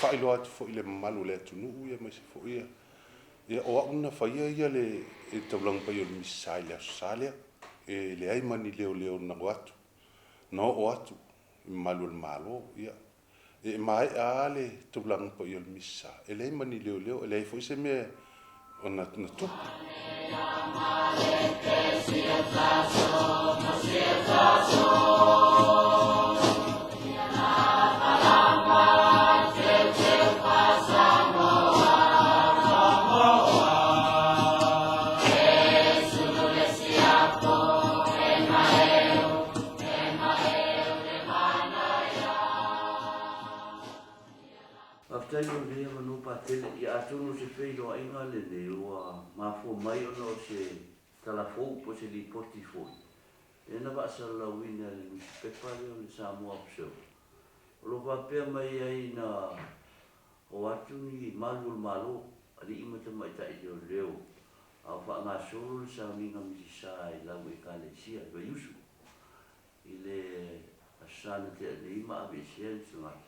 faailoa atu foi i le mamalu o le atunuu aemaise foi ia, o au na faia ia le taulaga paia o le Misasa i le Aso Sa lea. E leai ma ni leoleo na o atu, na oo atu i mamalu o le Malo. Ia, e maea lava le taulaga paia o le Misasa, e leai ma ni leoleo, e leai foi se mea na tupu. Faafetai mo lenei avanoa Patele. Ia atonu o se feiloaiga lenei ua mafua mai ona o se tala fou po o se lipoti foi lea na faasalalauina e le nusipepa lea o le Samoa Observer. O lo o faapea mai ai na o atu ni malu o le Malo, alii ma tamaitai leoleo a o faagasolo le sauniga misisa i lau Ekalesia i Vaiusu i le Aso Sa na tea nei ma aveesea le tagata.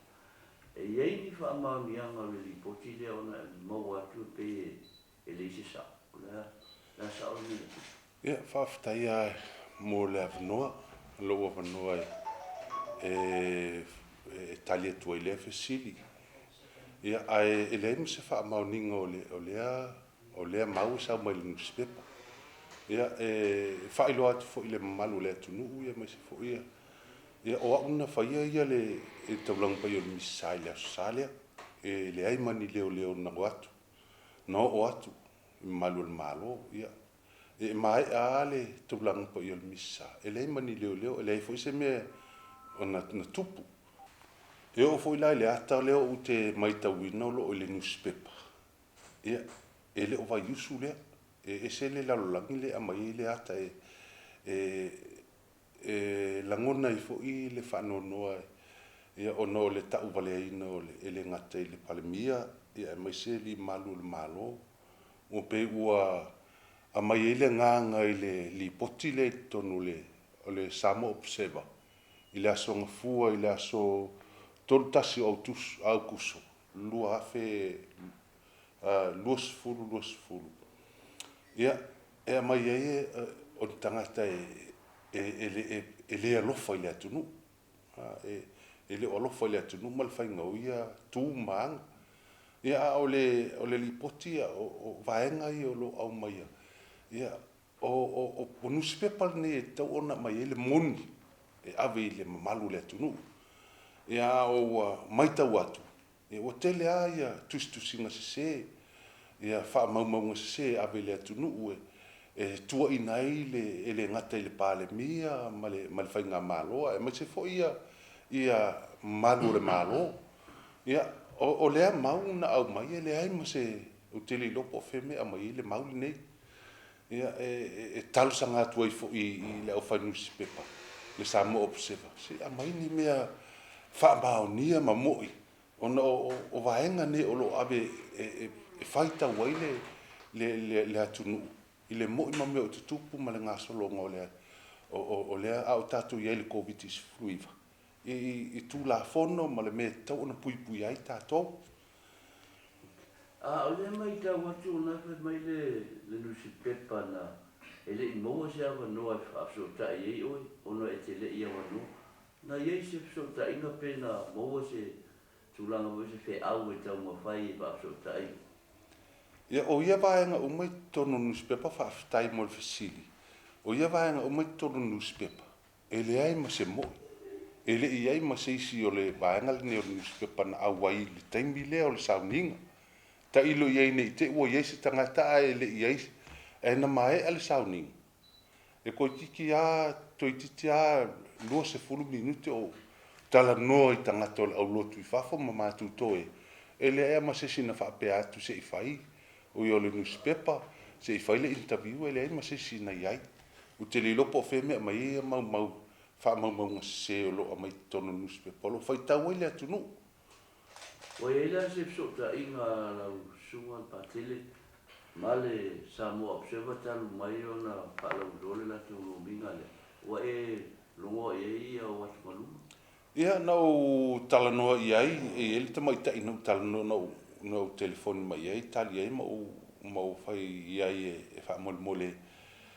E i ai ni faamaoniaga o le lipoti lea ona e maua atu e pei e leai se sao? O le a le a sao le mea na tupu? Ia, faafetai lava mo le avanoa, lou avanoa e tali atu ai i lea fesili. Ia, ae e leai ma se faamaoniga o lea o lea mau e sau mai le nusipepa. Ia, e faailoa atu foi i le mamalu o le atunuu aemaise foi ia, o au na faia ia le taulaga paia o le Misasa i le Aso Sa lea. E leai ma ni leoleo na o atu, na oo atu i mamalu o le Malo. Ia, e maea lava le taulaga paia o le Misasa, e leai ma ni leoleo, e leai foi se mea na tupu. E oo foi la i le ata lea ou te matauina o lo o i le nusipepa, Ia, e le o Vaiusu lea. E ese le lalolagi lea e aumai ai le ata e, e, e lagona ai foi le faanoanoa ia, ona o le tauvaleaina o le, e le gata i le Palemia, ia, aemaise alii mamalu o le Malo. Ua pei ua aumai ai le agaga i le lipoti lea i totonu o le, o le Samoa Observer i le Aso Gafua i le aso 31 o Aukuso 2020 20. Ia, e aumai ai o ni tagata e le alofa i le atunuu. E le o alofa i le atunuu ma le faiga o ia tu ma aga. Ia, a o le lipoti, o vaega ia o lo o aumaia, ia, o nusipepa lenei e tatau ona aumai ai le moni e ave i le mamalu o le atunuu. Ia, a ua matau atu, ua tele lava ia tusitusiga sese, ia faamaumauga sese e ave i le atunuu e tuuaina ai le, e le gata i le Palemia ma le, ma le Faigamalo, aemaise foi ia, ia malu o le Malo. Ia, o lea mau na aumai e leai ma se, ou te le iloa po o fea mea e aumai ai le mau lenei. Ia, e talosaga atu ai foi i le aufai nusipepa, le Samoa Observer, se i aumai ni mea faamaonia ma moi, ona o vaega nei o lo o ave e faitau ai le atunuu i le moi ma mea o tutupu ma le gasologa o lea, a o tatou i ai i le Koviti-19, i Tulafono ma le mea e tatau ona puipuia ai tatou. A o lea matau atu o la e fai mai le nusipepa na e le i maua se avanoa e faafesootai ai oe ona e te le i avanoa. Na i ai se fesootaiga pe na maua se tulaga foi se feau e taumafai e faafesootai ai? Ia, o ia vaega uma i totonu o le nusipepa, faafetai mo le fesili. O ia vaega uma i totonu o le nusipepa, E leai ma se moi. E le i i ai ma se isi o le vaega lenei o le nusipepa na auai i le taimi lea o le sauniga. Tailo i ai ne i te i ua i ai se tagata ae le i i ai, ae na maea le sauniga. E toeitiiti lava, toeitiiti lava 20 minute o talanoa i tagata o le aulotu i fafo ma matou toe, e leai lava ma se isi na faapea atu se i fai ui o le nusipepa, se i fai le interview, e leai ma se isi na i ai. Ou te le iloa po o fea mea aumai ai ia mau faamaumauga sese o lo o aumai i totonu o le nusipepa o lo o faitau ai le atunuu. Ua i ai la se fesootaiga a lau Susuga le Patele ma le Samoa Observer talu mai ona faalauiloa le latou lomiga lea, ua e logoa i ai ia ou atugaluga? Ia, na ou talanoa i ai, e i ai le tamaitai na ou talanoa, na ou, na ou telefoni mai i ai, tali ai ma ou, ma ou fai i ai e faamolemole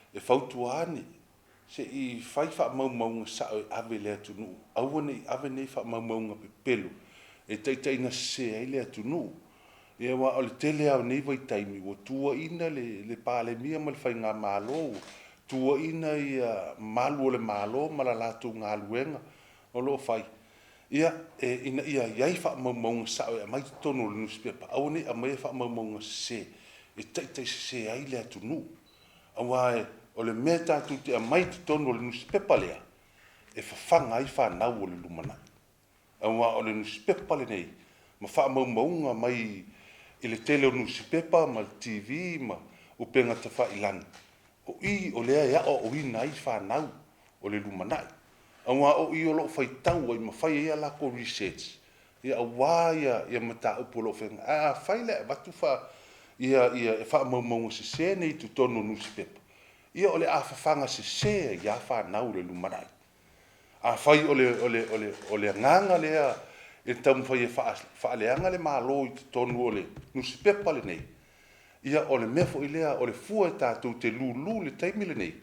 e fautua ane, se i fai faamaumauga sao e ave i le atunuu, aua ne i ave nei faamaumauga pepelo e taitaiina sese ai le atunuu. Ia aua o le tele lava o nei vaitaimi ua tuuaiina le, le Palemia ma le Faigamalo, ua tuuaiina ia malu o le Malo ma la latou galuega o lo o fai, ia, e, ina ia i ai faamaumauga sao e aumai i totonu o le nusipepa, aua ne i aumaia faamaumauga sese e taitaisese ai le atunuu. Aua o le mea tatou te aumai i totonu o le nusipepa lea, e fafaga ai fanau o le lumanai. Aua o le nusipepa lenei ma faamaumauga mai i le tele o nusipepa ma le TV ma upega tafailagi, o i o lea e aoaoina ai fanau o le lumanai. Aua o i o lo o faitau ai ma fai ai a latou research ia aua ia mataupu o lo o feagai. Ae afai la e avatu fa ia ia faamaumauga sese nei i totonu o nusipepa, ia o le a fafaga sese ai lava fanau o le lumanai. Afai o le, o le, o le, o le agaga lea e taumafai e faaleaga le Malo i totonu o le nusipepa lenei, ia o le mea foi lea, o le fua e tatou te lulu i le taimi lenei,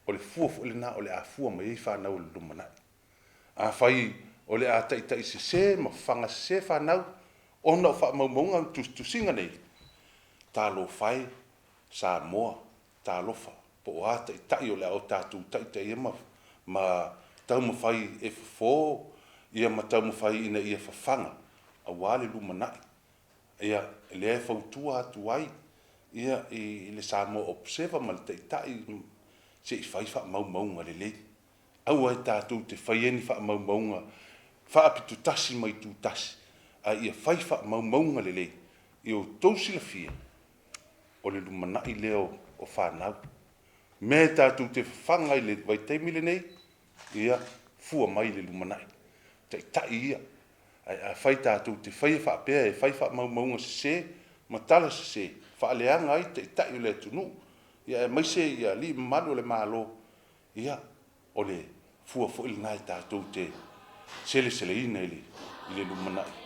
o le fua foi lena o le a fua mai ai fanau o le lumanai. Afai o le a taitaisese ma fafagasese fanau ona o faamaumauga ma tusitusiga nei, talofa e Samoa, talofa, po o a taitai o le a o tatou taitaia ma, ma taumafai e fofo ia ma taumafai ina ia fafaga aua le lumanai. Ia, lea e fautua atu ai ia i le Samoa Observer ma le Taitai se i fai faamaumauga lelei. Aua e tatou te faia ni faamaumauga faapitotasi ma itutasi, a ia fai faamaumauga lelei ia outou silafia o le lumanai lea o fanau. Mea e tatou te fafaga i le vaitaimi lenei, ia fua mai i le lumanai. Taitai ia. Ae afai tatou te faia faapea e fai faamaumauga sese ma tala sese, faaleaga ai taitai o le atunuu, ia aemaise ia alii mamalu o le Malo, ia o le fua foi lena e tatou te seleseleina i le lumanai.